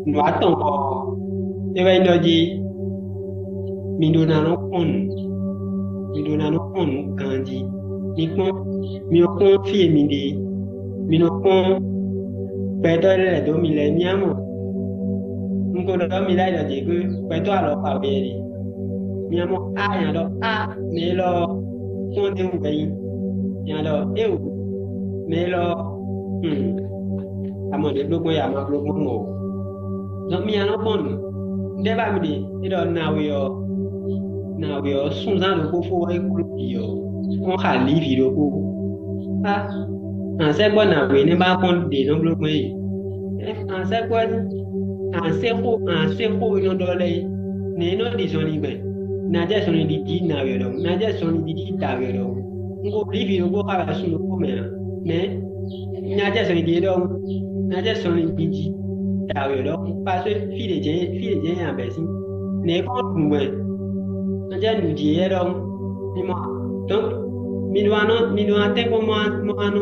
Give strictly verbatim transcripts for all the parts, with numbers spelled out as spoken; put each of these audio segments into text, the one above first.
Nǔ atɔngɔ́ ɔ́, é wɛ nyí ɖɔ jí mi ɖó ná nɔ kpɔ́n nǔ, mi ɖó ná nɔ kpɔ́n nǔ ganjí. Mi kpɔ́n, mi nɔ kpɔ́n fí e mi ɖe, mi nɔ kpɔ́n gbɛtɔ́ lɛ́ɛ dó mi lɛ́ɛ. Mi ná mɔ, un ko ɖɔ mi ɖ'ayǐ ɖɔ jě gbé gbɛtɔ́ alɔkpa wɛ ɖe. Mi ná mɔ á nya ɖɔ á mɛ élɔ́ kpɔ́n ɖé wú wɛ nyí. Nya ɖɔ éwu mɛ élɔ́, hmm, amɔ ɖě bló gbɔn ya ma bló gbɔn mɔ o. Donc mi nya nɔ kpɔ́n nǔ. Ɖé ba mi ɖe é ɖɔ nawe ɔ́, nawe ɔ́ sunzán ɖokpó fó wɛ klú bǐ ɔ́, kɔn xa lǐvi ɖokpó. Á, ansɛ́gbɔ nawe nɛ́ ba kpɔ́n ɖě nɔ bló gbɔn é. Ansɛ́gbɔ ansɛ́xó ansɛ́xó e nɔ ɖɔ lɛ́ɛ é, nɛ̌ é nɔ ɖi zɔnlin gbɛn? Najɛ zɔnlin ɖi jí nawe ɖɔhun, najɛ zɔnlin ɖi jí dawe ɖɔhun. Un ko blí vǐ ɖokpó xá wɛ sun ɖokpó mɛ ǎ. Nɛ̌? Najɛ zɔnlin ɖi é ɖɔhun, najɛ zɔnlin ɖi jí dawe ɖɔhun. Parce que fí ɖě jɛ́n fí ɖě jɛ́n nya bɛ̌ sín. Nɛ̌ é kɔn ɖu nǔ wɛ? Najɛ nǔ jí é ɖɔhun. Mi mɔ a? Donc mi ɖó anɔ mi ɖó atɛ́nkpɔ́n mɔ mɔ anɔ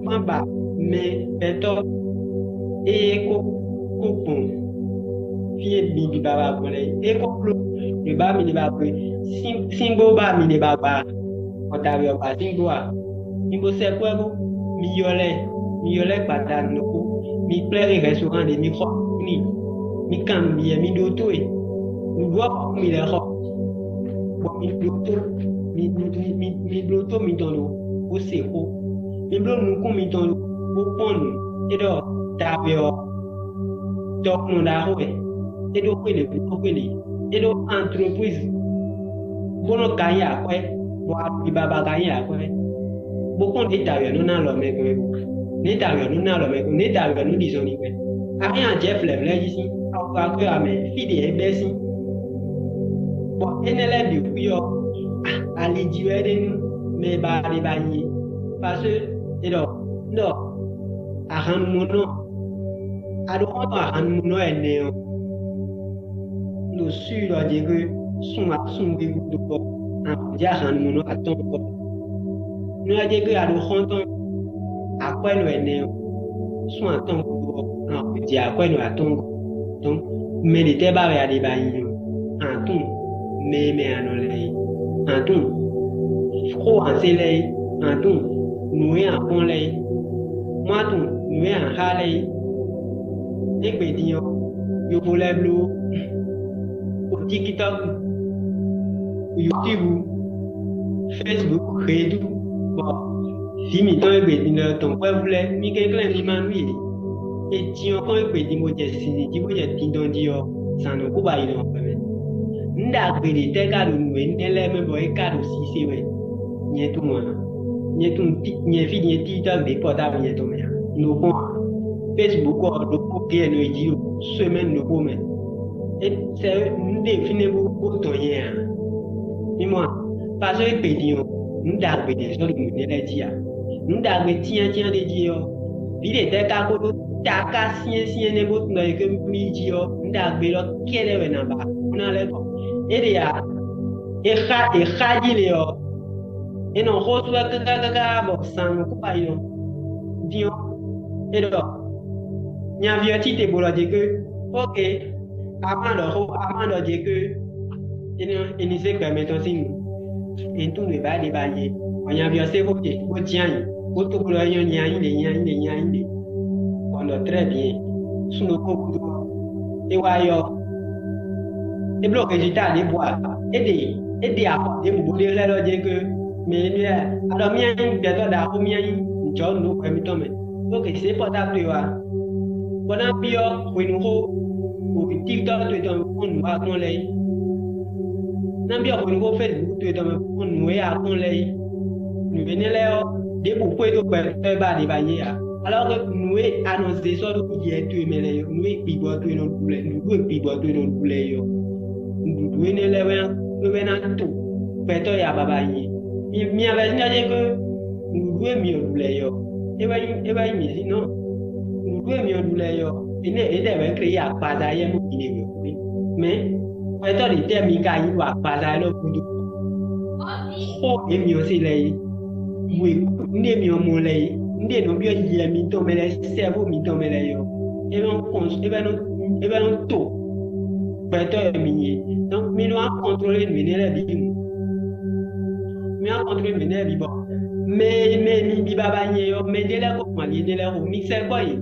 má ba mɛ gbɛtɔ́ ée kó kó gbɔn fí e mi ɖi baba gbɔn lɛ́ɛ é kó bló ɖě ba mi ɖi ba gbé síngbó ba mi ɖi ba gba ɔ́, dǎwe ɔ́ ba síngbó a? Mi bo sɛkpɔ́ ɛ bó mi ylɔ́ ɛ, mi ylɔ́ ɛ gbadanu ɖokpó, mi kplá ɛ ɖe rɛstoran ɖé mi xɔ n'i, mi kan nǔ byɔ́ mi ɖótó e nǔɖuɖu ɔ́ xɔ mi lɛ́ xɔ, bɔ mi ɖótó mi mi mi mi bló tó mitɔn ɖó bó se xó. Mi bló nukún mitɔn ɖó bó kpɔ́n nǔ. É ɖɔ dǎwe ɔ́, dɔkunnɔ ɖaxó wɛ. É ɖó xwé lě bó xwé lě. É ɖó entreprise bó nɔ ka nyi akwɛ́, bɔ aɖi baba ka nyi akwɛ́. Bó kpɔ́n ɖě dǎwe ɔ́ nɔ ná alɔ mɛ gbɔn é bó. Nɛ̌ dǎwe ɔ́ nɔ ná alɔ mɛ gbɔn? Nɛ̌ dǎwe ɔ́ nɔ ɖi zɔn n'i gbɛn? Axi ajɛ vlɛ̌vlɛ́ jí sín axɔ́ akwɛ́ ɔ́ mɛ fí ɖě é bɛ́ sín. Bɔ énɛ́ lɛ́ɛ bǐ xwí ɔ́, ali jí wɛ é ɖe nú mɛ e ba ɖe ba nyi é. Parce que è ɖɔ un ɖɔ ahannumɔnɔ, a ɖo xɔ́ntɔn ahannumɔnɔ ɛnɛ ɔ́, un ɖo swi ɖɔ jě gbe sun asun gbe gúdo ɔ́, a nǎ jɛ ahannumɔnɔ atɔ́ɔ́n gɔ́. Nú a jě gbe a ɖo xɔ́ntɔn akwɛ́nɔ ɛnɛ ɔ́, sun atɔ́ɔ́n gúdo ɔ́, a nǎ jɛ akwɛ́nɔ atɔ́ɔ́n gɔ́. Donc mɛ ɖě tɛ́ ba wɛ a ɖe ba nyi ɔ́? Antún mɛ e mɛ a nɔ lɛ́ɛ é, antún xó ansé lɛ́ɛ é, antún nǔ e a kpɔ́n lɛ́ɛ é, mɔ atún nǔ e a xa lɛ́ɛ é. Égbé din ɔ́, yovo lɛ́ɛ bló o TikTok, YouTube, Facebook, xedu, bɔ vǐ mǐtɔn égbé din lɛ́ɛ tɔn hwɛ́vú lɛ́ɛ mi kɛnklɛ́n mi ma nú yě. È cyɔ́n kɔn égbé din bó jɛ sinzin jí bó jɛ dindɔn jí ɔ́, zǎn nɔ kú ba yi nɔ hwɛ mɛ. Nǔ ɖagbe ɖě tɛ́ ka ɖo nǔ énɛ́ lɛ́ɛ mɛ bɔ é ka ɖo sise wɛ? Nyɛ tunwun ǎ. Nyɛ tunwun tí nyɛ fí nyɛ tí tá ɖě pɔtábl nyɛ tɔn mɛ ǎ. Un ɖo kpɔ́n ǎ. Facebook ɔ́ ɖokpó géé nɔ yi jí ɖo semaine ɖokpó mɛ. É sɛ nǔ ɖe fínɛ́ bó bó dɔn nyɛ ǎ. Mi mɔ a? Pasɔ égbé din ɔ́, nǔ ɖagbe ɖě sɔ́ ɖo nǔ énɛ́ lɛ́ɛ jí ǎ. Nǔ ɖagbe cyáncyán ɖé jí ɔ́, vǐ ɖě tɛ́ ka ko ɖó taká syɛ́nsyɛ́n nɛ́ bó tunwun ɖɔ é ké mí jí ɔ́, nǔ ɖagbe élɔ́ kɛ́ɖɛ́ wɛ nǎ ba bó ná lɛ́ kɔ. É ɖe ǎ, è xa è xa jí le ɔ́, è nɔ xó sú wɛ káká káká bɔ zǎn nɔ kú ba yi nɔ. Din ɔ́, é ɖɔ nyaví ɔ́ cí te bó ɖɔ jě ké, óke, a má ɖɔ xó, a má ɖɔ jě ké, é ní é ní zé gbɛ mɛtɔn sín nu. È ní tunwun nǔ e ba ɖe ba nyɛ, bɔ nyaví ɔ́ sé xó ce, bó jínjɔ́n ayǐ, bó tó bó ɖɔ é nyɔ́ nyi ayí ɖě, nyi ayí ɖě, nyi ayí ɖě. Bɔ un ɖɔ très bien, sun ɖokpó gúdo ɔ́, é wá yɔ. É bló hejita ɖěbǔ ǎ. É ɖe é ɖe afɔ ɖěbǔ bó ɖe xlɛ́ ɖɔ jɛ ké mɛ énɛ́ lɛ́ɛ. A ɖɔ mía nyí gbɛtɔ́ ɖaxó, mía nyí jɔ̌nu ɖo hwɛ mitɔn mɛ. Bó ke zě pɔ́tábl towe wá, bɔ ná byɔ́ hwenuxó ɖo TikTok towe tɔn kpɔ́n nǔ wa kpɔ́n lɛ́ɛ é. Ná byɔ́ hwenuxó Facebook towe tɔn mɛ kpɔ́n nǔ e a kpɔ́n lɛ́ɛ é. Nǔ énɛ́ lɛ́ɛ ɔ́, ɖěbǔ xwedó gbɛtɔ́ e ba ɖě ba nyí ǎ. Alors que nǔ e a nɔ zé sɔ́ ɖó yɛ towe mɛ lɛ́ɛ é, nǔ e gbigbɔ towe nɔ ɖu lɛ́ɛ, nǔɖuɖu e gbigbɔ towe nɔ ɖu lɛ́ɛ é ɔ́, nǔɖuɖu énɛ́ lɛ́ɛ wɛ ná wɛ ná to gbɛtɔ́ ya baba nyi. Mi mi avɛ sín jajɛ ké nǔɖuɖu e mi ɔ ɖu lɛ́ɛ é ɔ́, é wɛ nyí é wɛ nyí mǐ sín nɔ. Nǔɖuɖu e mi ɔ ɖu lɛ́ɛ é ɔ́, énɛ́ énɛ́ wɛ kré yi agbaza yɛ nú mi ɖe wě xwé. Mɛ gbɛtɔ́ ɖě tɛ́ mi ka nyí ɖo agbaza élɔ́ gúdo? Xó e mi ɔ se lɛ́ɛ é, wě nú ɖe mi ɔ mɔ lɛ́ɛ é, nú ɖe nɔ byɔ́ yɛ mitɔn mɛ lɛ́ɛ, sɛ́vó mitɔn mɛ lɛ́ɛ é ɔ́, é nɔ kɔn é wɛ nɔ é wɛ nɔ to gbɛtɔ́ e mi nyí é. Donc mi nɔ wá kɔntlolé nǔ énɛ́ lɛ́ɛ bǐ nu. Mi wá kɔntlolé nǔ énɛ́ lɛ́ɛ bǐ bɔ mɛ e mɛ e mi bibaba nyɛ ɔ́, mɛ ɖé lɛ́ɛ ko gbɔn ali énɛ́ lɛ́ɛ xo. Mi sɛkpɔ́ yě.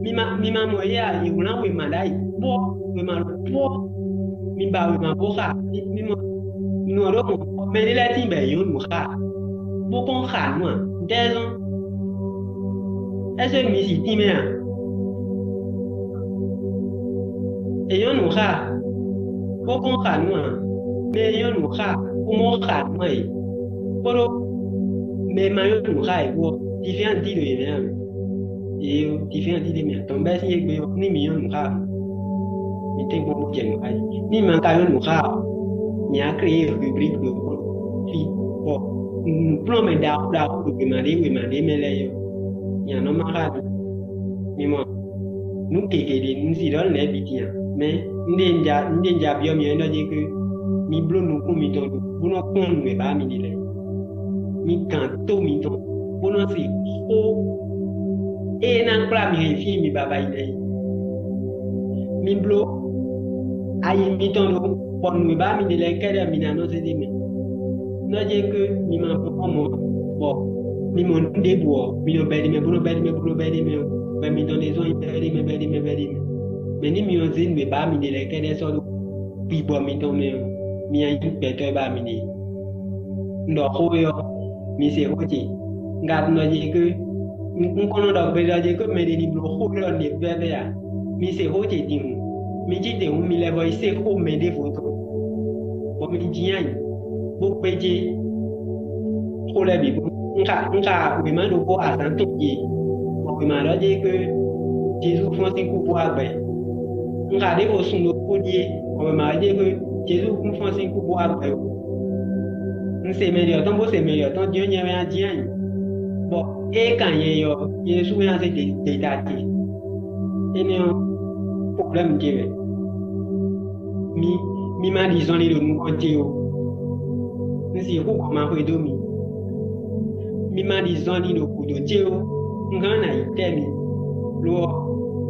Mi ma mi ma mɔ yě a? Yě wlán wěma ɖ'ayǐ bó wěma ɖo bó mi ba wěma bó xa. Mi mi mɔ nǔ ɔ́ ɖó mɔ mɛ ɖé lɛ́ɛ tíin bɔ yě nyɔ́ nǔ xa bó kɔn xa nǔ ǎ. Ntɛ́ zɔ́n? Ɛsɛ mi si tínmɛ a? È nyɔ́ nǔ xa bó kɔn xa nǔ ǎ. Mɛ e nyɔ́ nǔ xa bó mɔ xa nǔ ǎ é, kpódó mɛ e ma nyɔ́ nǔ xa é kpó ɔ́, difɛ́nti ɖo yě mɛ ǎ mɛ. Yě ɖo difɛ́nti ɖé mɛ atɔn bɛ́ sín égbé ɔ́, ní mi nyɔ́ nǔ xa ɔ́, mi tɛ́nkpɔ́n bó jɛ nǔ xa jí. Ní mi ma ka nyɔ́ nǔ xa ɔ́, mi á kreyé rubriki ɖokpó fí bɔ nǔkplɔ́nmɛ ɖaxó ɖaxó ɖo wěma ɖé wěma ɖé mɛ lɛ́ɛ é ɔ́, mi á nɔ má xa nǔ. Mi mɔ nǔ gěgé ɖé un si ɖɔ nǔ lɛ́ɛ bǐ din ǎ. Mɛ un ɖe un ja un ɖe un ja byɔ́ mi ɔ́, é nɔ jɛ kpé mi bló nukún mitɔn ɖo bó nɔ kplɔ́n nǔ e ba mi ɖe lɛ́ɛ. Mi gǎn tó mitɔn bó nɔ se xó e ná kplá mi hɛn fí e mi ba ba yi lɛ́ɛ. Mi bló ayi mitɔn ɖó bɔ nǔ e ba mi ɖe lɛ́ɛ kɛ́ɖɛ́ mi ná nɔ zé ɖ'é mɛ. Nɔ jɛ kpé mi ma bló xɔ́ mɔ̌ bɔ mi mɔ nǔ ɖěbǔ ɔ́, mi nɔ bɛ́ ɖ'é mɛ bó nɔ bɛ́ ɖ'é mɛ bó nɔ bɛ́ ɖ'é mɛ ɔ́, bɔ mitɔn ɖésú nyí bɛ́ ɖ'é mɛ bɛ́ ɖ'é mɛ bɛ́ ɖ'é mɛ. Mɛ ní mi nɔ zé nǔ e ba mi ɖe lɛ́ɛ kɛ́ɖɛ́ sɔ́ ɖó gbígbɔ mitɔn mɛ ɔ́, mi ná nyí gbɛtɔ́ e ba mi ɖe. Un ɖɔ xó é ɔ́, mi se xó ce. Un ka tunɔ ce kpé un kɔn nɔ ɖɔ gbe ɖɔ ce kpé mɛ ɖé ní bló xó élɔ́ ɖě vɛ́vɛ́ ǎ. Mi se xó ce din hǔn. Mi cí te hǔn mi lɛ́ vɔ yi se xó mɛ ɖěvo tɔn, bɔ mi jin ayǐ bó gbéjé xó lɛ́ɛ bǐ kpɔ́n. Un xa un xa wěma ɖokpó azǎn tɔn ɖíe, bɔ wěma ɖɔ jɛ kpé Jezu fɔ́n sín kú bó wá gbɛ. Un xa ɖěvo sun ɖokpó ɖíe, bɔ wěma ɖɔ jɛ kpé Jezu kún fɔ́n sín kú bó wá gbɛ. Un se mɛ ɖě ɔ́ tɔn bó se mɛ ɖě ɔ́ tɔn din ɔ́, nyɛ wɛ ná jin ayǐ, bɔ ée kan nyɛ yi ɔ́, nyɛ ɖésú wɛ ná zé deta ce. Énɛ́ ɔ́, problème ce wɛ. Mi mi ma ɖi zɔnlin ɖo nukɔn ce ó. Un sixú gɔn ma xwedó mi. Mi ma ɖi zɔnlin ɖo gǔdo ce ó. Un hɛn ɔ́ nǎ yi tɛ́ mi. Lo ɔ́,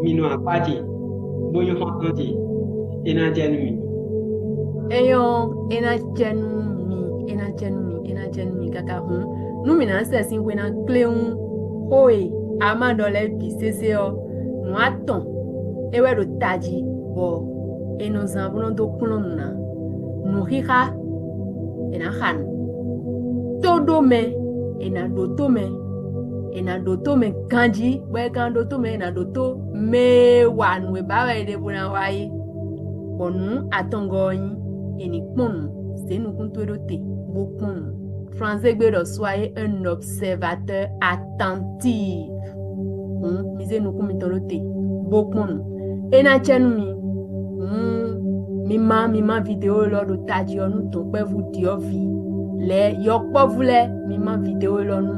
mi nɔ akpá ce, bó nyí xɔ́ntɔn ce. É ná jɛ nú mi. É nyɔ́, é ná jɛ nú mi, é ná jɛ nú mi, é ná jɛ nú mi káká hǔn. Nú mǐ ná sɛ sín xwe ná kléwún xó e a ma ɖɔ lɛ́ɛ bǐ sésé ɔ́, nǔ atɔn é wɛ ɖo tají bɔ è nɔ zán bó nɔ́ dó kplɔ́n nǔ ná. Nǔxixa, è nǎ xa nǔ. Tóɖómɛ, è nǎ ɖótó mɛ, è nǎ ɖótó mɛ ganjí, bɔ è ka ɖótó mɛ, è nǎ ɖótó mɛ e wa nǔ e ba wɛ è ɖe bó ná wa é. Bɔ nǔ atɔngɔ́ ɔ́ nyí, è nǐ kpɔ́n nǔ, zě nukún towe ɖó te, bó kpɔ́n nǔ. Franzégbé ɖɔ soyez un observateur attentif. Hǔn mi zé nukún mitɔn ɖó te, bó kpɔ́n nǔ. É ná cɛ nú mi. Hǔn mi má mi má vidéo élɔ́ ɖo tají ɔ́ nú dɔ̌nkpɛvú ɖyɔ̌vǐ lɛ́ɛ, yɔkpɔ́vú lɛ́ɛ, mi má vidéo élɔ́ nú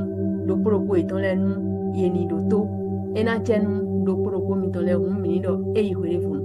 ɖokpó ɖokpó yětɔn lɛ́ɛ nú yě ní ɖótó. É ná cɛ nú ɖokpó ɖokpó mitɔn lɛ́ɛ hǔn mǐ ní ɖɔ é yi hweɖěvonu.